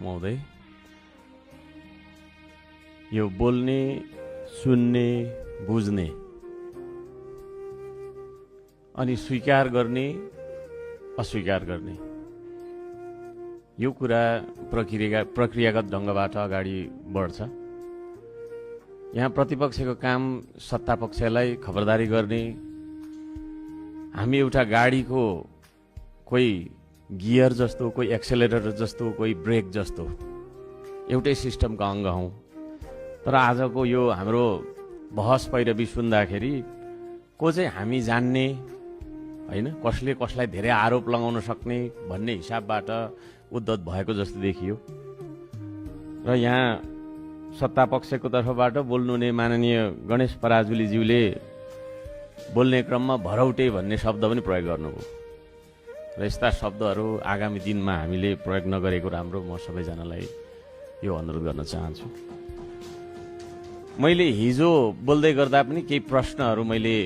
महोदय, यो बोल्ने, सुन्ने, बुझ्ने अनि स्वीकार गर्ने, अस्वीकार गर्ने यो कुरा प्रक्रियागत ढङ्गबाट अगाडि बढ्छ। यहाँ प्रतिपक्षको काम सत्तापक्षलाई खबरदारी गर्ने, हामी एउटा गाडीको कोही गियर जस्तो, कोही एक्सेलरेटर जस्तो, कोही ब्रेक जस्तो एउटै सिस्टमका अङ्ग हौँ। तर आजको यो हाम्रो बहस पैरवी सुन्दाखेरि को चाहिँ हामी जान्ने होइन, कसले कसलाई धेरै आरोप लगाउन सक्ने भन्ने हिसाबबाट उद्धत भएको जस्तो देखियो। र यहाँ सत्तापक्षको तर्फबाट बोल्नुहुने माननीय गणेश पराजुलीज्यूले बोल्ने क्रममा भरौटे भन्ने शब्द पनि प्रयोग गर्नुभयो र यस्ता शब्दहरू आगामी दिनमा हामीले प्रयोग नगरेको राम्रो म सबैजनालाई यो अनुरोध गर्न चाहन्छु। मैले हिजो बोल्दै गर्दा पनि केही प्रश्नहरू मैले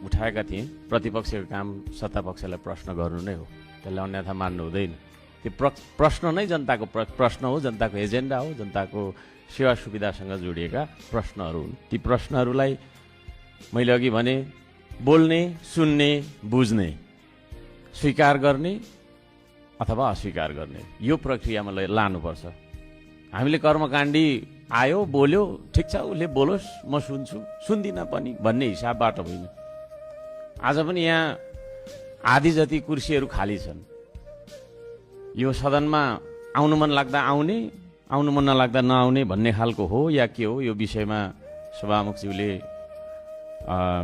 उठाएका थिएँ। प्रतिपक्षको काम सत्तापक्षलाई प्रश्न गर्नु नै हो, त्यसलाई अन्यथा मान्नु हुँदैन। त्यो प्रश्न नै जनताको प्रश्न हो, जनताको एजेन्डा हो, जनताको सेवा सुविधासँग जोडिएका प्रश्नहरू हुन्। ती प्रश्नहरूलाई मैले अघि भने बोल्ने, सुन्ने, बुझ्ने, स्वीकार गर्ने अथवा अस्वीकार गर्ने यो प्रक्रियामा लानुपर्छ। हामीले कर्मकाण्डी आयो, बोल्यो, ठिक छ, उसले बोलोस्, म सुन्छु, सुन्दिनँ पनि भन्ने हिसाबबाट होइन। आज पनि यहाँ आधी जति कुर्सीहरू खाली छन्। यो सदनमा आउनु मन लाग्दा आउने, आउनु मन नलाग्दा नआउने भन्ने खालको हो या के हो, यो विषयमा सभामुखज्यूले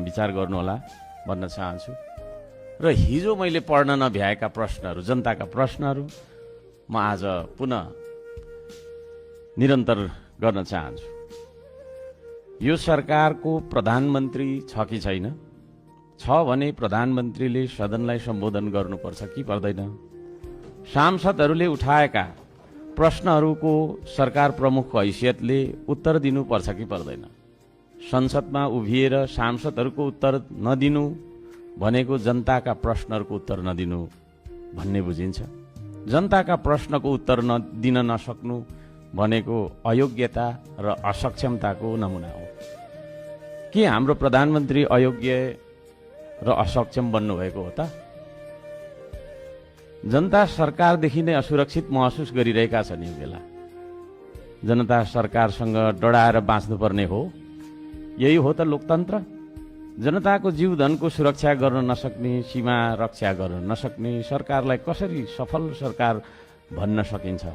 विचार गर्नुहोला भन्न चाहन्छु। र हिजो मैले पढ्न नभ्याएका प्रश्नहरू, जनताका प्रश्नहरू म आज पुनः निरन्तर गर्न चाहन्छु। यो सरकारको प्रधानमन्त्री छ कि छैन? छ भने प्रधानमन्त्रीले सदनलाई सम्बोधन गर्नुपर्छ कि पर्दैन? सांसदहरूले उठाएका प्रश्नहरूको सरकार प्रमुखको हैसियतले उत्तर दिनुपर्छ कि पर्दैन? संसदमा उभिएर सांसदहरूको उत्तर नदिनु भनेको जनताका प्रश्नहरूको उत्तर नदिनु भन्ने बुझिन्छ। जनताका प्रश्नको उत्तर दिन नसक्नु भनेको अयोग्यता र असक्षमताको नमुना हो। के हाम्रो प्रधानमन्त्री अयोग्य र असक्षम बन्नुभएको हो त? जनता सरकारदेखि नै असुरक्षित महसुस गरिरहेका छन्। यो बेला जनता सरकारसँग डराएर बाँच्नुपर्ने हो। यही हो त लोकतन्त्र? जनताको जीवधनको सुरक्षा गर्न नसक्ने, सीमा रक्षा गर्न नसक्ने सरकारलाई कसरी सफल सरकार भन्न सकिन्छ?